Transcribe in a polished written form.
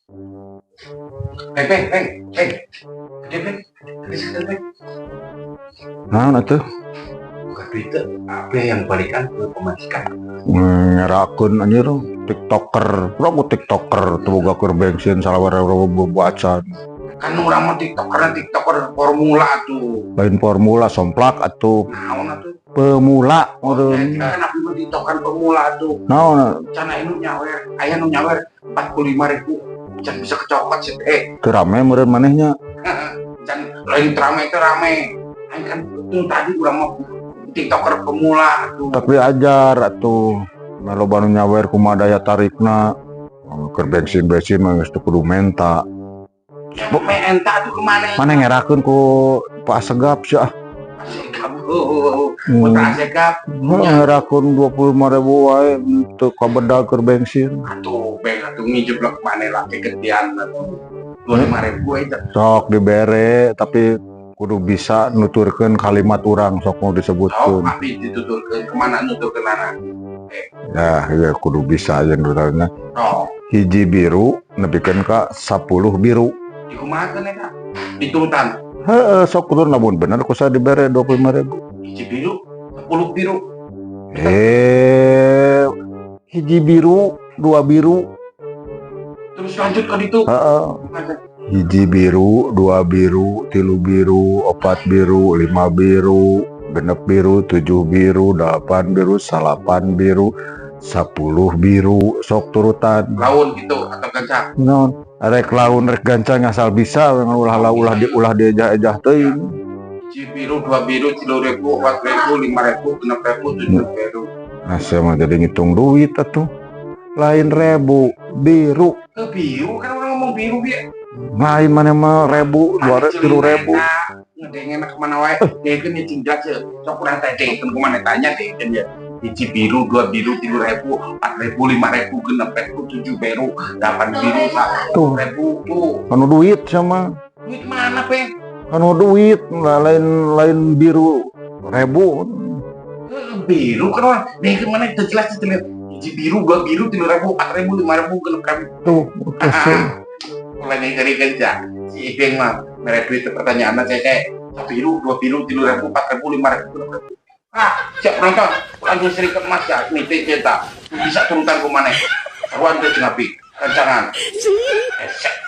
Peng, peng, peng, peng. Gede, peng. Gede sekali, peng. Naon atuh? Buka duit teh, apa yang balikan ke pemajikan? Ngerakeun anjir TikToker. Urang TikToker teu boga keur bensin 20.000 acan. Kan urang mah TikToker, TikToker formula tuh. Lain formula, somplak atuh. Naon atuh? Pemula Ya, meureun. kan abdi mah TikToker pemula tuh. Naon? Can aya nu nyawer, aya nu nyawer 45.000. Can bisa kecokot sih, eh. Teu rame meureun manehnya. Can lain rame itu rame. Aing kan tuh tadi urang mah TikToker pemula tuh. Tapi ajar atuh. Loba nu nyawer kumaha daya tarikna. Keur bensin-bensin mah geus teu kudu menta. Menta tuh kemana? Maneh ngerakeun ku Pak Segap sih ah. Segap. Putra Segap. Ngerakeun 25.000 wae teu kabedag keur bensin. Atuh, beng atuh ngijeblok mana lah kegedean atuh. 25.000 aja. Sok dibere, tapi kudu bisa nuturkeun kalimat urang sok mau Oh, disebutkeun. Abi dituturkeun kemana nuturkeun anak? Ya, ya kudu bisa aja nuturna. Oh, 1 biru nepikeun ka 10 biru. Dikumahakeun eta? Diturutan. Heeh, sok kudu lamun bener ku saya dibere 25.000. 1 biru, 10 biru. Eh, 1 biru, 2 biru. Terus lanjut ke ditu. Heeh. 1 biru, 2 biru, 3 biru, 4 biru, 5 biru, 6 biru, 7 biru, 8 biru, 9 biru, 10 biru, sok turutan. Laun gitu atau gancang? Naon? Rek laun rek gancang asal bisa, ulah ulah di ulah diejah-ejah teuing. 1 biru, 2 biru, 3.000, 4.000, 5.000, 6.000, 7.000. Nah, saya mah jadi ngitung duit atuh. Lain ribu, biru. Ke biru kan orang ngomong biru bieu. Lain mana mah ribu, dua ribu, 3.000. Ngedengen kemana wae, dengekeun ya cing jelas ya. Sok kurang teh dengekeun kumaha tanya dengekeun ya. 1 biru, 2 biru, 3.000, 4.000, 5.000, 6.000, 7 biru, 8 biru, 10 Tuh. Ribu tuh. Anu duit sama. Duit mana, Peng? Anu duit lah, lain lain biru ribu. Eh, biru kan orang dengekeun mana teu jelas teu. 1 biru, 2 biru, 3.000, 4.000, 5.000, 6.000. Tuh, terus. Mulai dari kerja si Ibeng mah mere duit pertanyaan saya kayak 1 biru, 2 biru, 3.000, 4.000, 5.000, 6.000. Ah, siap nonton langsung serikat emas ya nih cinta bisa turutan ke mana kawan tuh cengapi rancangan esek.